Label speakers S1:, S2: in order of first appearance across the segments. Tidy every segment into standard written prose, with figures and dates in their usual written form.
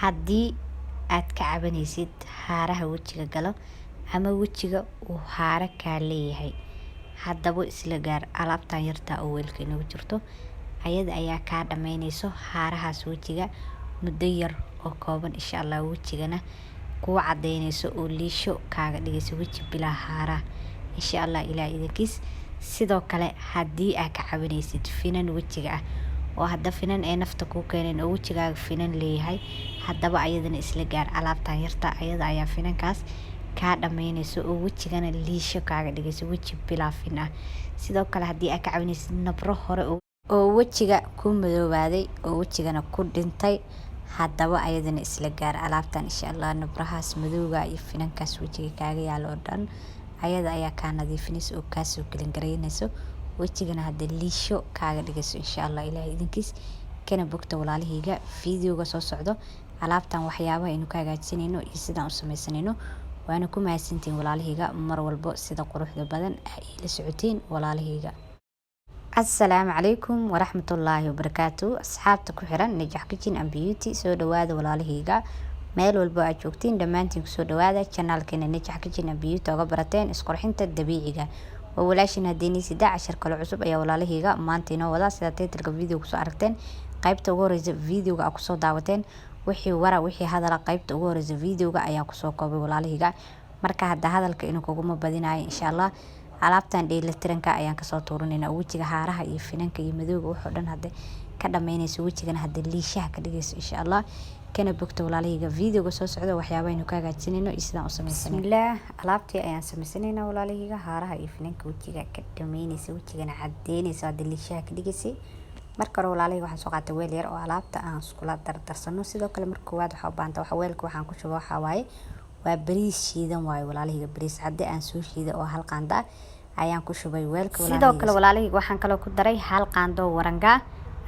S1: Haddii aad ka cabanaysid haaraha wejiga galo ama wejiga uu haara kaa leeyahay, haddaba isla gaar alaabtan yarta oo weelka inoogu jirto. Ayada ayaa kaa dhameynayso haarahaas wejiga muddo yar oo kooban, insha Allah. Wejigana kuu cadeynayso oo liisho kaaga dhigayso weji bilaa haaraha, insha Allah, Ilaah idinkiis. Sidoo kale, haddii aad ka cabanaysid finan wejiga ah oo hadda finan ay nafta kuu keeneen oo wejigaaga finan leeyahay, haddaba ayadana isla gaar alaabtan yarta. Ayada ayaa finankaas kaa dhameynayso oo wejigana liisho kaaga dhigayso weji bilaa fin ah. Sidoo kale, haddii aad ka cabanaysid nabro hore oo wejiga ku madoobaaday oo wejigana ku dhintay, haddaba ayadana isla gaar alaabtan, insha Allah. Nabrahaas madowga iyo finankaas wejiga kaaga yaalo oo dhan ayada ayaa kaa nadiifinaysa oo kaasoo gelin garaynayso, wejigana hadda liisho kaaga dhigayso, insha Allah, Ilaahay idinkiis. Kana bogta, walaalahayga, videoga soo socdo alaabtan waxyaabaha aynu ka hagaajisanayno iyo sidaan u sameysanayno. Waana ku mahadsantihiin, walaalahayga, mar walbo sida quruxda badan ay ila socoteen, walaalahayga. Asalaamu calaykum waraxmatullaahi wabarakaatu. Asxaabta ku xiran Najax Kitchen and Beauty, soo dhawaada, walaalahayga. Meel walbo aad joogtiin, dhammaantiin kusoo dhawaada channelkeena Najax Kitchen and Beauty, oga barateen isqurxinta dabiiciga. Waa walaashin haddeenii sida cashar kale cusub ayaa, walaalahayga, maanta inoo wadaa. Sida titleka video kusoo aragteen, qaybta ugu horeysa videoga aad kusoo daawateen, wixii wara, wixii hadala, qaybta ugu horeysa videoga ayaa kusoo koobay, walaalahayga. Marka hadda hadalka inuu kuguma badinayo, insha Allah. Alaabtan dheelitiranka ayaan kasoo tuurinayna, wejiga haaraha iyo finanka iyo madowga waxoo dhan hadda ka dhameynayso, wejigana hadda liishaha ka dhigayso, insha Allah. Kana bogta, walaalahayga, videoga soo socda waxyaabaha ka hagaajinayno iyo sidaan u sameysanayno. Bismillaah, alaabtii ayaan sameysanayna, walaalahayga, haaraha iyo finanka wejiga ka dhameynaysa, wejigana cadeynaysa, hadda liishaha ka dhigaysay. Marka hore, walaalahayga, waxaan soo qaatay weel yar oo alaabta aan iskula dardarsano. Sidoo kale, marka koowaad waxaa u baahanta waxa weelka waxaan ku shubo waxaa waaye waa bariis shiidan waaye, walaalahayga. Bariis cadde aan soo shiiday oo hal qaando ah ayaan ku shubay weelka. Sidoo kale, walaalahayga, waxaan kaloo ku daray hal qaando oo waranga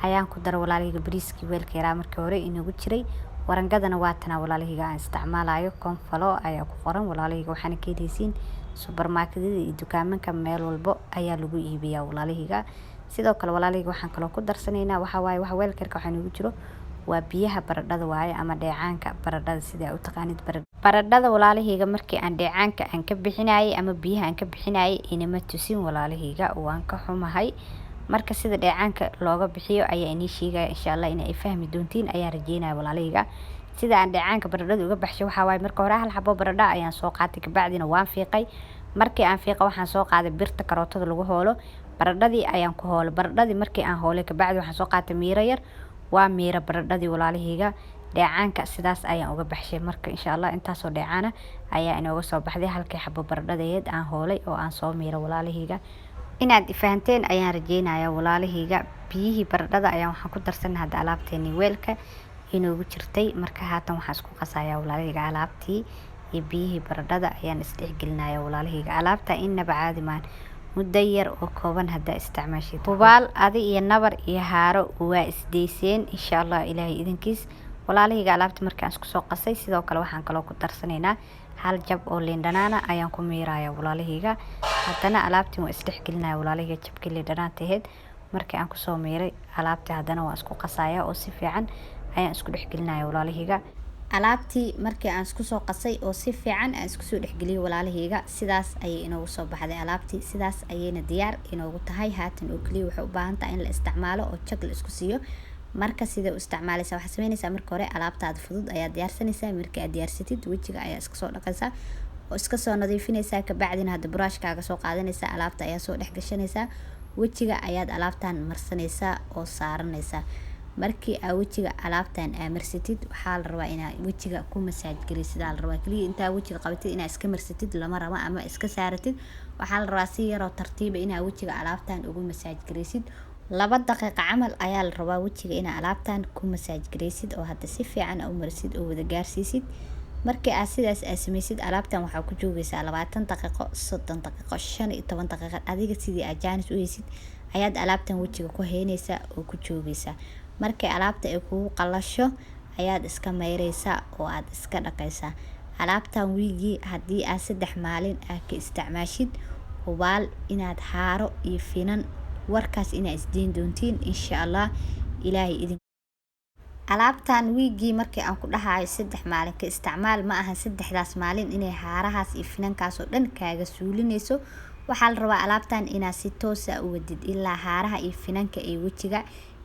S1: ayaan ku daray, walaalahayga, bariiskii weelka yaraa markii hore inoogu jiray. Warangadana waa tana, walaalahayga, aan isticmaalayo. Konfalo ayaa ku qoran, walaalahayga. Waxaana ka heleysiin supermarketyada iyo dukaamanka, meel walbo ayaa lagu iibiyaa, walaalahayga. Sidoo kale, walaalahayga, waxaan kaloo ku darsanaynaa waxaa waaye waxa weelka yarka waxaa inoogu jiro waa biyaha baradhada waaye ama dheecaanka baradhada, sida u taqaanid baradhada. Walaalahayga, markii aan dheecaanka aan ka bixinayay ama biyaha aan ka bixinayay inama tusin, walaalahayga, waan ka xumahay. Marka sida dheecaanka looga bixiyo ayaa inii sheegaya, insha Allah. In ay fahmi doontiin ayaa rajeynaya, walaalahayga. Sida aan dheecaanka baradhada uga baxshay waxaa waaye: marka hore hal xabo baradha ayaan soo qaatay, kabacdina waan fiiqay. Markii aan fiiqa, waxaan soo qaaday birta karootada lagu hoolo, baradhadii ayaan ku hoolay. Baradhadii markii aan hoolay kabacdi, waxaan soo qaatay miiro yar, waa miiro baradhadii, walaalahayga. Dheecaanka sidaas ayaan uga baxshay. Marka, insha Allah, intaasoo dheecaana ayaa inooga soo baxday halkii xabo baradhadaheed aan hoolay oo aan soo miiro. Walaalahayga, inaad ifahanteen ayaan rajeynaya, walaalahayga. Biyihii baradhada ayaan waxaan ku darsanay hadda alaabteeni weelka inoogu jirtay. Marka haatan waxaan isku qasayaa, walaalahayga, alaabtii iyo biyihii baradhada ayaan isdhexgelinaya, walaalahayga. Alaabta inaba caadi maan, muddo yar oo kooban haddaa isticmaashid, hubaal adi iyo nabar iyo haaro waa isdeyseen, insha Allah, Ilaahay idinkiis. Walaalahayga, alaabta markaan isku soo qasay, sidoo kale waxaan kaloo ku darsanaynaa hal jab oo liin dhanaana ayaan ku miiraya, walaalahayga. Haddana alaabtii waan isdhexgelinaya, walaalahayga. Jabkii liin dhanaanta ahayd markii aan kusoo miiray alaabtii, haddana waan isku qasaya oo si fiican ayaan isku dhexgelinaya, walaalahayga. Alaabtii markii aan isku soo qasay oo si fiican aan isku soo dhexgeliyay, walaalahayga, sidaas ayay inoogu soo baxday alaabtii. Sidaas ayayna diyaar inoogu tahay haatan. Oo keliya waxay u baahan tahay in la isticmaalo oo jag la isku siiyo. Marka sida u isticmaalaysa, waxaad sameynaysaa: marka hore alaabtaada fudud ayaa diyaarsanaysaa. Marka aad diyaarsatid, wejiga ayaa iska soo dhaqaysaa oo iska soo nadiifinaysaa. Kabacdina hadda buraashkaaga soo qaadanaysaa, alaabta ayaa soo dhex gashanaysaa, wejiga ayaad alaabtan marsanaysaa oo saaranaysaa. Markii aa wejiga alaabtan aa marsatid, waxaa la rabaa inaa wejiga ku masaaj gelisid aa la rabaa. Kaliya intaa wejiga qabatid inaa iska marsatid lama rabo ama iska saaratid. Waxaa la rabaa si yaroo tartiiba inaa wejiga alaabtan ugu masaaj gareysid. 2 daqiiqo camal ayaa la rabaa wejiga inaa alaabtan ku masaaj gareysid oo hadda si fiican u marisid oo wada gaarsiisid. Markii aad sidaas aad sameysid, alaabtan waxaa ku joogaysaa 20 daqiiqo, 30 daqiiqo, 15 daqiiqo. Adiga sidii aad jaanis u heysid ayaad alaabtan wejiga ku haynaysaa oo ku joogaysaa. Markii alaabta ay kugu qalasho, ayaad iska mayreysaa oo aad iska dhaqaysaa. Alaabtan wiigii haddii aad 3 maalin aad ka isticmaashid, hubaal inaad haaro iyo finan warkaas inaa isdeyn doontiin, insha Allah, Ilaahay idin. Alaabtan wiigii markii aan ku dhahayo 3 maalin ka isticmaal, ma ahan 3daas maalin inay haarahaas iyo finankaas oo dhan kaaga suulinayso. Waxaa la rabaa alaabtan inaad si toos ah u wadid ilaa haaraha iyo finanka ay wejiga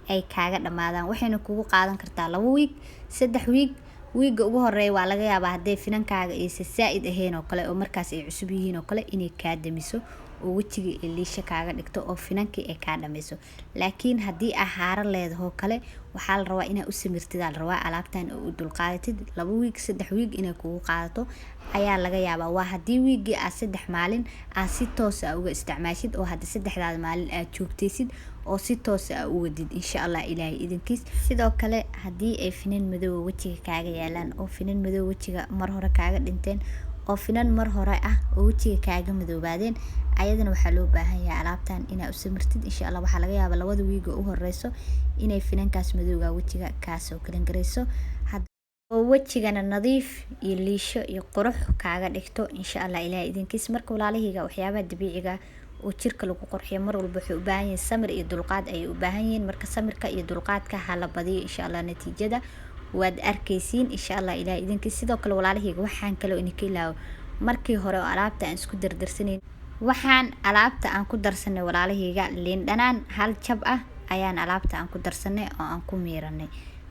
S1: ay kaaga dhamaadaan. Waxayna kugu qaadan kartaa 2 wiig, 3 wiig. Wiiga ugu horeeya waa laga yaabaa hadday finankaaga aysan saa'id ahayn oo kale, oo markaas ay cusub yihiin oo kale, inay kaa damiso oo wejiga ay liisha kaaga dhigto oo finankii ay kaa dhameyso. Laakiin haddii aa haaro leedaho kale, waxaa la rabaa inaad u samirtid aa la rabaa alaabtan oo u dulqaadatid. 2 wiig, 3 wiig inay kugu qaadato ayaa laga yaabaa. Waa haddii wiigii aad 3 maalin aad si toos ah uga isticmaashid, oo hadda 3daada maalin aad joogtaysid oo si toos ah u wadid, insha Allah Ilaahay idinkiis. Sidoo kale haddii ay finan madow wejiga kaaga yaalaan, oo finan madow wejiga mar hore kaaga dhinteen, oo finan mar hore ah oo wejiga kaaga madoobaadeen, ayadana waxaa loo baahan yahay alaabtan inaad u samirtid, insha Allah. Waxaa laga yaabaa 2da wiig oo u horeyso inay finankaas madowga wejiga kaasoo kalin garayso, oo wejigana nadiif iyo liisho iyo qurux kaaga dhigto, insha Allah Ilaahay idinkiis. Marka walaalahayga, waxyaabaha dabiiciga oo jirka lagu qurxiyo mar walba waxay u baahan yihiin samir iyo dulqaad ayay u baahan yihiin. Marka samirka iyo dulqaadka ha la badiyo, insha Allah natiijada waad arkaysiin, insha Allah Ilaahay idinkiis. Sidoo kale walaalahayga, waxaan kaloo idinka ilaawo markii hore oo alaabta aan isku dardarsanayn, waxaan alaabta aan ku darsanay walaalahayga liin dhanaan 1 jab ah ayaan alaabta aan ku darsanay oo aan ku miiranay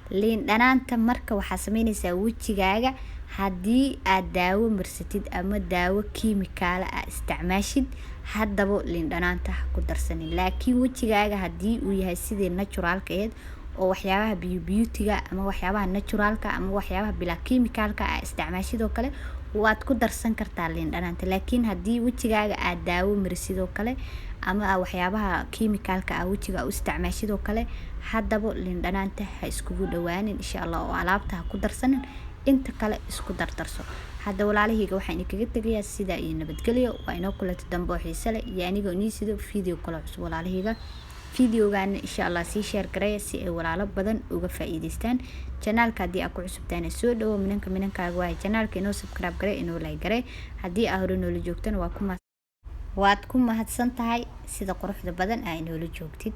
S1: liin dhanaanta. Marka waxaa sameynaysaa, wejigaaga haddii aad daawo marsatid ama daawo kiimikaala aa isticmaashid, haddaba liin dhanaanta ha ku darsanin. Laakiin wejigaaga haddii uu yahay sidii naturalka ahayd, oo waxyaabaha beautyga ama waxyaabaha naturalka ama waxyaabaha bilaa kiimikaalka aa isticmaashid oo kale, waad ku darsan kartaa liin dhanaanta. Laakiin haddii wejigaaga aad daawo marisid oo kale ama aa waxyaabaha kiimikaalka ah wejiga u isticmaashid oo kale, haddaba liin dhanaanta ha iskugu dhawaanin, insha Allah, oo alaabta ha ku darsanin. Inta kale isku dardarso. Hadda walaalahayga, waxaan idinkaga tegayaa sidaa iyo nabadgelyo. Waa inoo kulanto dambe oo xiise leh iyo anigoo inii sido video kale cusub. Walaalahayga, videogaana insha Allah sii share gareeya si ay walaalo badan uga faa'iidaystaan. Channelka haddii aad ku cusubtaana, soo dhawo, minanka minankaaga waaye. Channelka inoo subscribe garee, inoo like garee. Haddii aa hore noola joogtana, waa ku waad ku mahadsan tahay sida quruxda badan aa inoola joogtid.